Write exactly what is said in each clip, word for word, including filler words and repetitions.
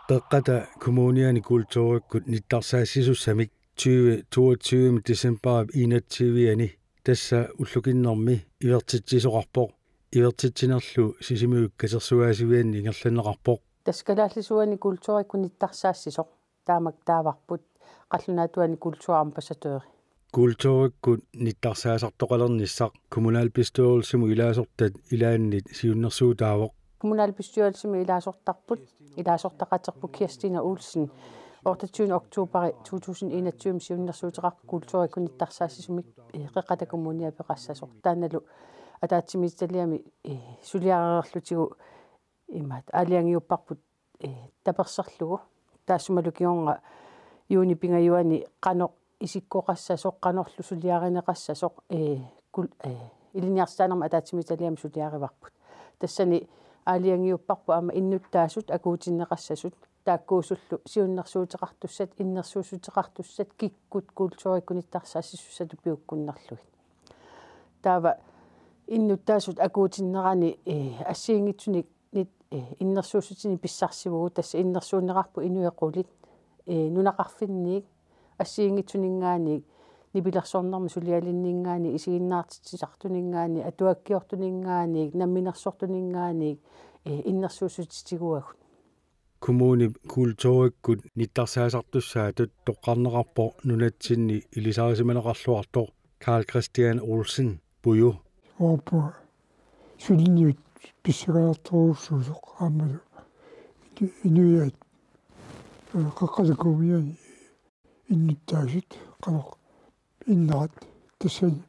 Qeqqata Kommuniani kulturikkut nittarsaassisussamik tyve toogtyve decembarip enogtyve-ani, tassa ullukinnermi, ivertitsisoqarpoq. Ivertitsinerlu Sisimiut katersugaasivianni ingerlanneqarpoq. Tassa kalaallisuuani kulturikkut nittarsaassisoq taamak taavarput, qallunaatuani kulturambassadøri. Kulturikkut nittarsaasartoqalernissaq kommunalbestyrelsimut ilaasortat ilaannit siunnersuutaavoq. Kommunalbestyrelsimut ilaasortarput, ilaasortaqaterput Kirstina Olsen, otteogtyvende oktober to tusind enogtyve siunnersuuteqarpoq kulturikkut nittarsaassisumik, eh, Qeqqata Kommunia peqassasoq. Taannalu ataatsimiititaliami, eh, suliareerlutigu imaat aalajangiupparput, eh, taperserlugu. Taassumalu kingorna juunip pingajuani qanoq isikkoqassasoq, qanorlu suliarineqassasoq, eh, kul-, eh, ilinniartitaanermut ataatsimiititaliami suliarivarput. Tassani aalajangiupparput aamma innuttaasut akuutinneqassasut, taakkuusullu siunnersuuteqartussat, innersuussuteqartussat kikkut kulturikkut nittarsaassisussatut piukkunnerlugit. Taava innuttaasut akuutinnerani, eh, assigiinngitsunik nit-, eh, innersuussutinik pissarsivugut, tassa innersuunneqarput inuit qulit, eh, nunaqarfinniit assigiinngitsuninngaanniit, nipilersornermi sulialinninngaanniit, isiginnaartitsisartuninngaanniit, atuakkiortuninngaanniit, namminersortuninngaanniit, eh, innersuussutitigut. Kommunip kulturikkut nittarsaasartussaatut toqqarneqarpoq nunatsinni ilisarisimaneqarluartoq Karl Christian Olsen, Puju. Uappa suliniut pissangaliortorujussuusoq aammalu inuiaat, eh, Qeqqata Kommuniani innuttaasut qanoq innerat tassani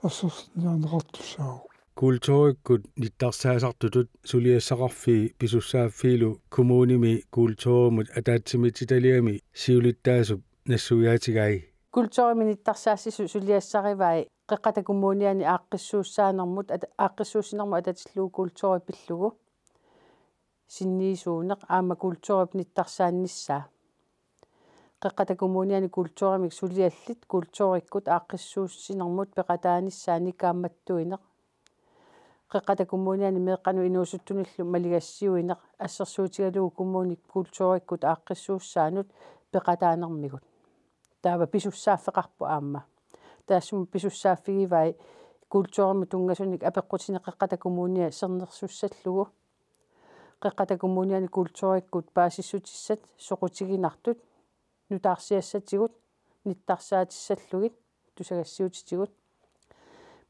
ersersinniarneqartussaavoq. Kulturikkut nittarsaasartutut suliassaqarfii pisussaaffiilu kommunimi kulturimut ataatsimiititaliami siulittaasup nassuiaatigai. Kulturimik nittarsaassisut suliassarivai Qeqqata Kommuniani aaqqissuussaanermut at-, aaqqissuussinermut atatillugu kulturi pillugu sinniisuuneq aamma kulturip nittarsaannissaa. Qeqqata Kommuniani kulturimik suliallit kulturikkut aaqqissuussinermut peqataanissaannik kaammattuineq. Qeqqata Kommuniani meeqqanut inuusuttunillu maligassiuineq assersuutigalugu kommunip kulturikkut aaqqissuussaanut peqataanermigut. Taava pisussaaffeqarpoq aamma. Taassuma pisussaaffigivai kulturimut tunngasunik apeqqutinik Qeqqata Kommunia sernersussallugu. Qeqqata Kommuniani kulturikkut paasissutissat soqutiginartut nutaarsiassatigut nittarsaatissallugu tusagassiuutitigut.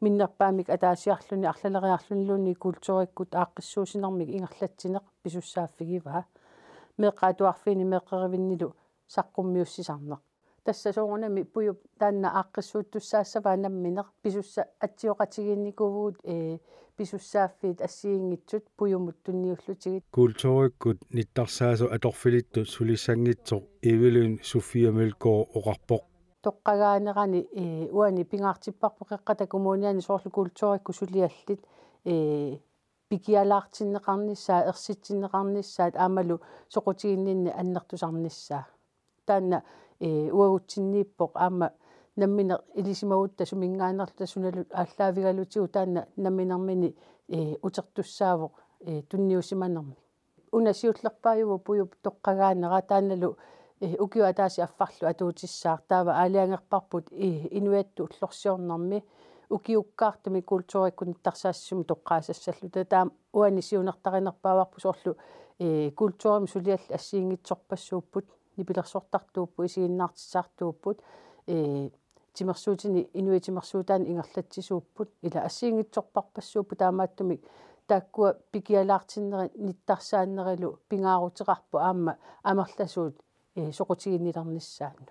Minnerpaamik ataasiarluni arlaleriarluniluunniit kulturikkut aaqqissuussinermik ingerlatsineq pisussaaffigivaa. Meeqqat atuarfiini meeqqerivinnilu saqqummiussisarneq. Tassa soorunami Pujup taanna aaqqissuuttussaassavaa nammineq, pisussa-, atsioqatigiinnikuuvugut, ee, pisussaaffiit assigiinngitsut Pujumut tunniullutigit. Kulturikkut nittarsaasoq atorfilittut sulissanngitsoq Evelyn Sofia Mølgaard oqarpoq. Toqqagaanerani, ee, uani pingaartipparput Qeqqata Kommuniani soorlu kulturikkut suliallit, ee, pikialaartinneqarnissaat, ersitsinneqarnissaat aammalu soqutiginninneq annertusarnissaa. Taanna, ee, uagutsinniippoq aamma nammineq ilisimagutta suminngaanneerluta sunalu aallaavigalutigu taanna namminermini, ee, utertussaavoq, ee, tunniusimanermik. Una siullerpaajuvoq Pujup toqqagaanera taannalu, ee, ukioq ataaseq affarlu atuutissaaq, taava aalajangerparput, ee, inuiattut ullorsiornermi ukiukkaartumik kulturikkut nittarsaassisumik toqqaasassalluta. Taava uani siunertarinerpaavarput soorlu, ee, kulturimut suliallit assigiinngitsorpassuupput, nipilersortartuupput, isiginnaartitsisartuupput, ee, timersuutini inuit timersuutaanni ingerlatsisuupput, ila assigiinngitsorpassuupput, taamaattumik taakkua pikialaartinnerit nittarsaannerilu pingaaruteqarpoq aamma amerlasuut, ee, soqutiginnilernissaannut.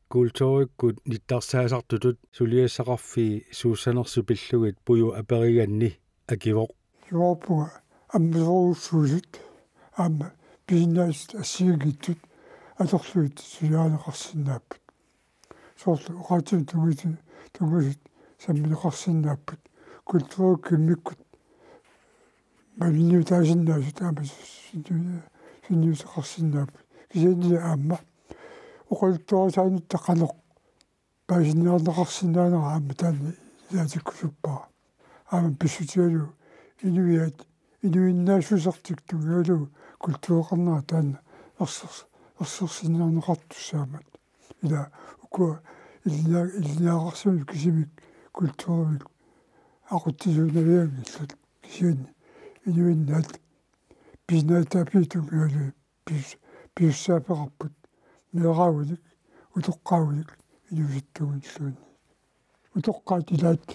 Kulturikkut nittarsaasartutut suliassaqarfii suussanersut pillugit Puju aperiganni akivoq. Juaappunga ammasorujussuusut aamma pisinnaasat assigiinngitsut atorlugit suliarineqarsinnaapput. Soorlu oqaatsimik tunngasut, tunngasut sammineqarsinnaapput. Kulturikkut immikkut malunniutaasinnaasut aamma sunniu-, sunniuteqarsinnaapput. Kisianni aamma oqaluttuarisaanitta qanoq paasinniarneqarsinnaanera aamma taanna ilaatikkusuppara. Aamma pissutigalugu inuiaat inuinnaassusertik tunngavigalugu kultureqarnera taanna ersers-, ersersinniarneqartussaammat. Ila ukua ilinnia-, ilinniagaqarsimasut kisimik kulturimik aqutsisuunavianngillat, kisianni inuinnaat pisinnaatitaaffiit tungaanut pis-, pisussaaffeqarput, meeraagunik, utoqqaagunik inuusuttugunilluunniit. Utoqqaat ilaat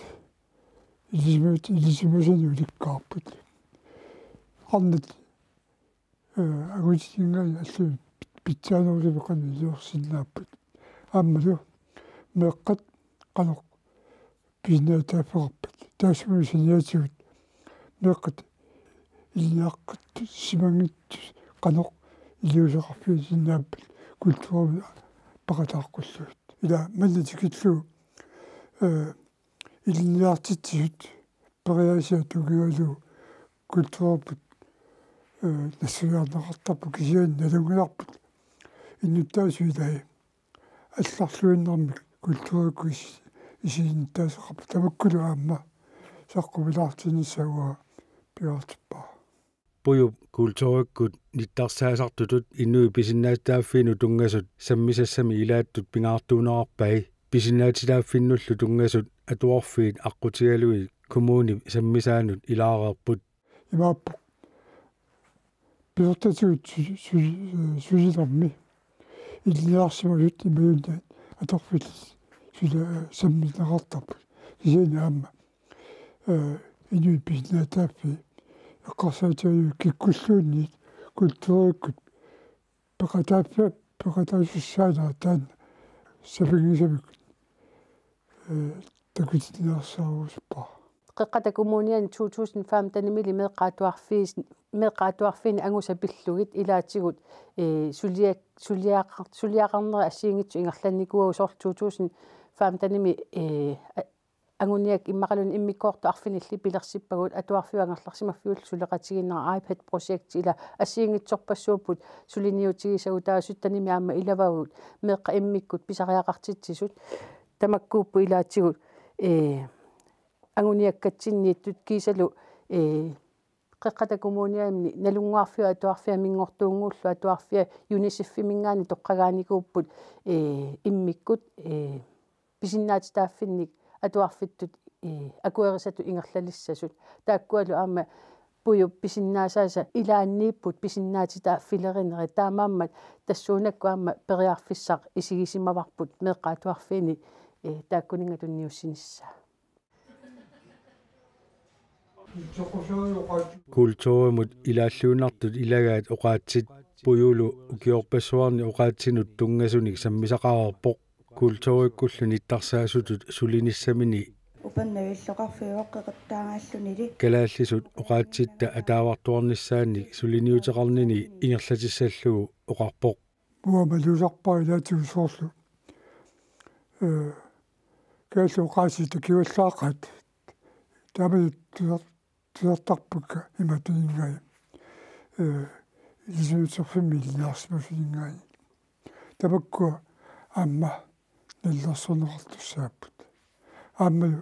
ilisimat-, ilisimasanik ulikkaarput. Arnat, eh, angutitinngaanniit allamik pit-, pitsaanerusumik qanoq iliorsinnaapput. Aammalu meeqqat qanoq pisinnaatitaaffeqarpat. Taassuma saniatigut meeqqat ilinniaqqissaminngitsut qanoq iliuuseqarfigisinnaappat kulturimik peqataaqqullugit. Ila manna tikillugu, eh, ilinniartitsisut periaasiat tungaanut kulturerput, eh, nassuiarneqartarput, kisianni nalunngilarput innuttaasut ilai allarluinnarmik kulturikkut is-, isiginnittaasoqarput, tamakkulu aamma saqqumilaartinnissaa uanga pingaartippara. Pujup kulturikkut nittarsaasartutut inuit pisinnaatitaaffiinut tunngasut sammisassamik ilaattut pingaartuunerarpai. Pisinnaatitaaffinnullu tunngasut atuarfiit aqqutigalugit kommunip sammisaanut ilaareerput. Imaappoq pisortatigut su-, su-, sulinermi ilinniarsimasut imaluunniit atorfillit suli-, sammineqartarput. Kisianni aamma, eh, inuit pisinnaatitaaffii eqqarsaatigalugit kikkulluunniit kulturikkut peqataaffia-, peqataasussaanerat taanna sapinngisamik, eh, takutinniarsarigaluarpara. Qeqqata Kommuniani to tusind femtenimili meeqqat atuarfiis-, meeqqat atuarfiini angusat pillugit ilaatigut, eh, sulia-, suliaqar-, suliaqarnerit assigiinngitsut ingerlannikuuagut, soorlu to tusind femtenimi, eh, a-, anguniakkat immaqaluunniit immikkoortut arfinillit pilersippagut, atuarfiup angerlarsimaffiullu suleqatigiinnerat iPad-projekt, ila assigiinngitsorpassuupput suliniutigisagut, taava syttenimi aamma ilavagut meeqqat immikkut pisariaqartitsisut. Tamakkuupput ilaatigut, eh, anguniakkatsinniittut kiisalu, eh, Qeqqata Kommuniani Nalunnguarfiup Atuarfia, Minngortuunnguullu Atuarfia, UNICEF-iminngaanniit toqqagaanikuupput, eh, immikkut, eh, pisinnaatitaaffinnik atuarfittut, eh, akuerisatut ingerlalissasut. Taakkualu aamma Pujup pisinnaasaasa ilaanniipput pisinnaatitaaffilerinerit, taamaammat tassuunakkut aamma periarfissaq isigisimavarput meeqqat atuarfiini, eh, taakkuninnga tunniussinissaa. Kulturimut ilaalluinnartut ilagaat oqaatsit Pujulu ukiorpassuarni oqaatsinut tunngasunik sammisaqareerpoq. Kulturikkullu nittarsaasutut sulinissamini upannavilloqarfiuvoq qeqertaagaallunili kalaallisut oqaatsitta ataavartuarnissaannik suliniuteqarnini ingerlatissallugu oqarpoq. Uanga malugisarpara ilaatigut soorlu, eh, kalaallit oqaatsit takuallaaqaat. Taamaalillutik tusartarpakka imaattuningai, eh, ilisimatusarfimmi ilinniarsimasuninngaanniit. Tamakkua aamma nalilersorneqartussaapput. Aammalu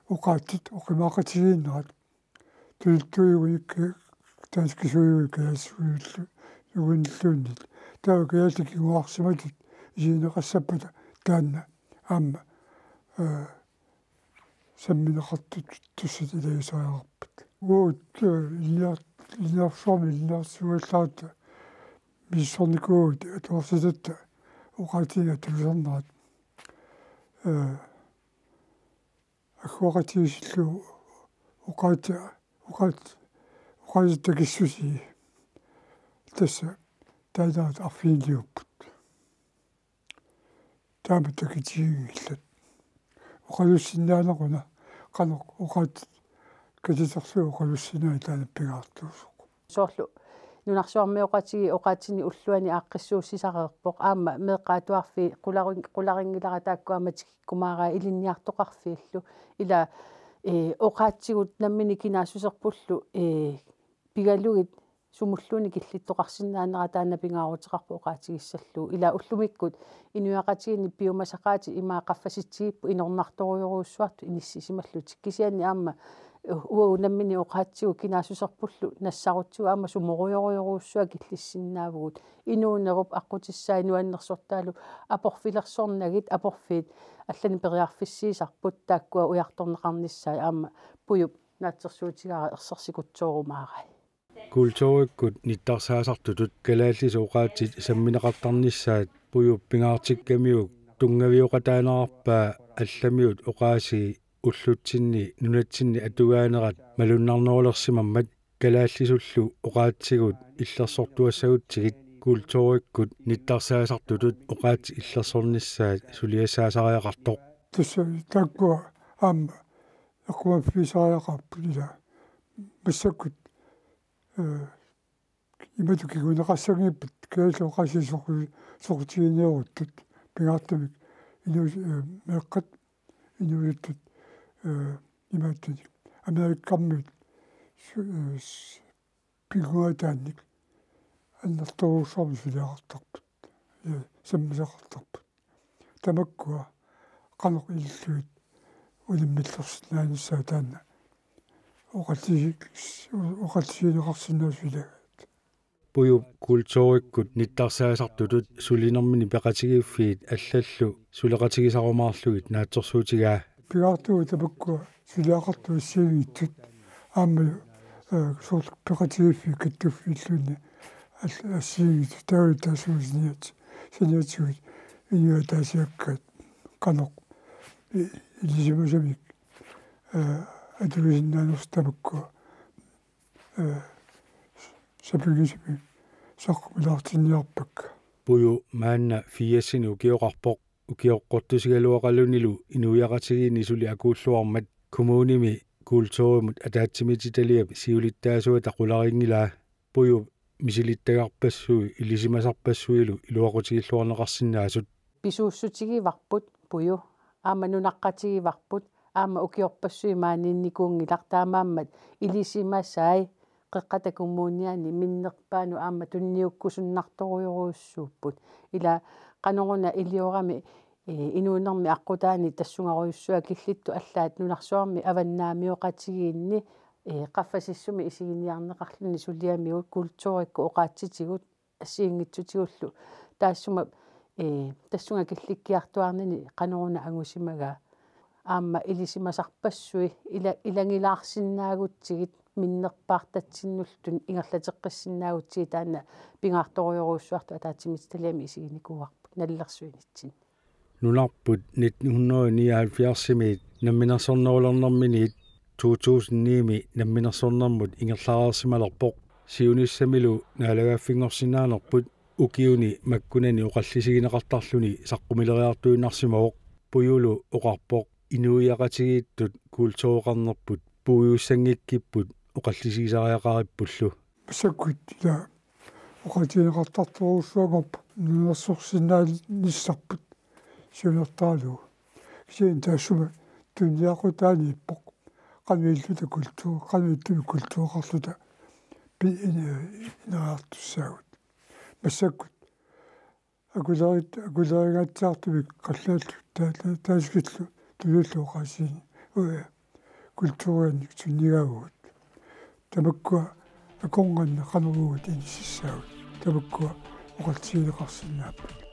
oqaatsit oqimaaqatigiinnerat tuluttuujugunik, danskisuujugunik, kalaallisuujugunik, ugunilluunniit. Taava kalaallit kinguarsimatut isigineqassappata taanna aamma, eh, sammineqartussat ilagisariaqarput. Uagut, eh, ilinniar-, ilinniarsuarmi ilinniartitsisuugallaaratta misissornikuuvugut atuarsitatta oqaatsinik atuisarnerat. Eh, agguaqatigiissillugu oqaatsit, oqaat-, oqaatsit takissusii. Tassa taanerit arfiniliupput. Taama takitiginngillat. Oqalussinnaaneq una, qanoq oqaatsit katiterlugit oqalussinnaaneq taanna pingaartuusoq. Soorlu nunarsuarmioqatigiit oqaatsinnik ulluanik aaqqissuussisareerpoq. Aamma meeqqat atuarfiit qularin-, qularinngilara taakku aamma tikikkumaaraat ilinniartoqarfiillu. Ila, eh, oqaatsigut nammineq kinaassuserpullu, eh, pigalugit sumulluunniit killittoqarsinnaanera taanna pingaaruteqarpoq oqaatigissallugu. Ila ullumikkut inuiaqatigiinni piumasaqaatit ima qaffasitsigipput inornartorujorujussuartut inissisimallutik. Kisianni aamma uagut nammineq oqaatsigut kinaassuserpullu nassarutsigu aamma sumorujorujorujussuaq killissinnaavugut. Inuunerup aqqutissaa nuannersortaalu aporfilersornagit aporfiit allanik periarfissiisarput taakkua ujartorneqarnissaat aamma Pujup naatsorsuutigaara ersersikutsoorumaarpaa. Kulturikkut nittarsaasartutut kalaallisut oqaatsit sammineqartarnissaat Pujup pingaartikkamiuk tunngavioqataanerarpaa allamiut oqaasii ullutsinni nunatsinni atugaanerat malunnarnerulersimammat kalaallisullu oqaatsigut illersortuassagutsigit kulturikkut nittarsaasartutut oqaatsit illersornissaat suliassaasariaqartoq. Tassa taakkua aamma eqqumaffigisariaqarput ila massakkut, eh, imatut kinguneqassanngippat kalaallit oqaasii soqu-, soqutigineeruttut pingaartumik inuu-, eh, meeqqat inuusuttut, eh, imaattunik Amerikkarmiut su-, eh, s-, pinnguaataannik annertoorujussuarmik suliaqartarput, eh, sammisaqartarput. Tamakkua qanoq ilillugit unammillersinnaanissaat taanna oqallisi-, oqallisigineqarsinnaasut ilagaat. Pujup kulturikkut nittarsaasartutut sulinermini peqatigiiffiit allallu suleqatigisarumaarlugit naatsorsuutigaa. Pingaartumik tamakkua suliaqartut assigiinngitsut aammalu, eh, soorlu peqatigiiffiit kattuffiilluunniit al-, assigiinngitsut taavalu taassuma saniat-, saniatigut inuit ataasiakkaat qanoq i-, ilisimasamik, eh, atuisinnaanersut tamakkua, eh, sapinngisamik saqqumilaartinniarpakka. Puju maanna firsinik ukioqarpoq. Ukioqqortusigaluaqalunilu inuiaqatigiinni suli akuulluarmat kommunimi kulturimut ataatsimiititaliap siulittaasuata qularinngilaa. Pujup misilittagarpassui ilisimasarpassuilu iluaqutigilluarneqarsinnaasut. Pisuussutigivarput Puju, aamma nunaqqatigivarput, aamma ukiorpassuit maaniinnikuunngilaq, taamaammat ilisimasai Qeqqata Kommuniani minnerpaanut aamma tunniukkusunnartorujorujussuupput. Ila qanoruna iliorami, eh, inuunermi aqqutaani tassungarujussuaq killittut allaat nunarsuarmi avannaamioqatigiinni, eh, qaffasissumi isiginiarneqarluni suliamigut kulturikkut oqaatsitigut assigiinngitsutigullu taassuma, eh, tassunga killikkiartuaarnini qanoruna angusimagaa. Aamma ilisimasarpassui ila-, ilanngilaarsinnaagutsigit minnerpaartatsinnullu ingerlateqqissinnaagutsigit taanna pingaartorujorujussuartut ataatsimiititaliami isiginikuuarput nalilersuinitsinni. Nunarput nitten hundrede nioghalvfjerdsimiit namminersornerulernerminiit to tusind ni-mi namminersornermut ingerlareersimalerpoq. Siunissamilu naalagaaffinngorsinnaanerput ukiuni makkunani oqallisigineqartarluni saqqumileriartuinnarsimavoq. Pujulu oqarpoq inuiaqatigiittut kultureqarnerput puigussanngikkippat oqallisigisariaqarippullu. Massakkut ila oqaatigineqartartorujussuanngorpoq nunarsuarsinnaalernissarput siunertaralugu. Kisianni taassuma tunniaqutaaniippoq qanoq ililluta kultur-, qanoq ililluni kultureqarluta pi-, ine-, ineriartussaagut. Massakkut akulerit-, akulerigaatsiartumik qallaallu ta-, ta-, taasikullu tuluillu oqaasiini, eh, kulturiannik tunniugaagut. Tamakkua akornanni qanoq uagut inississaagut. Tamakkua oqallisigineqarsinnaapput.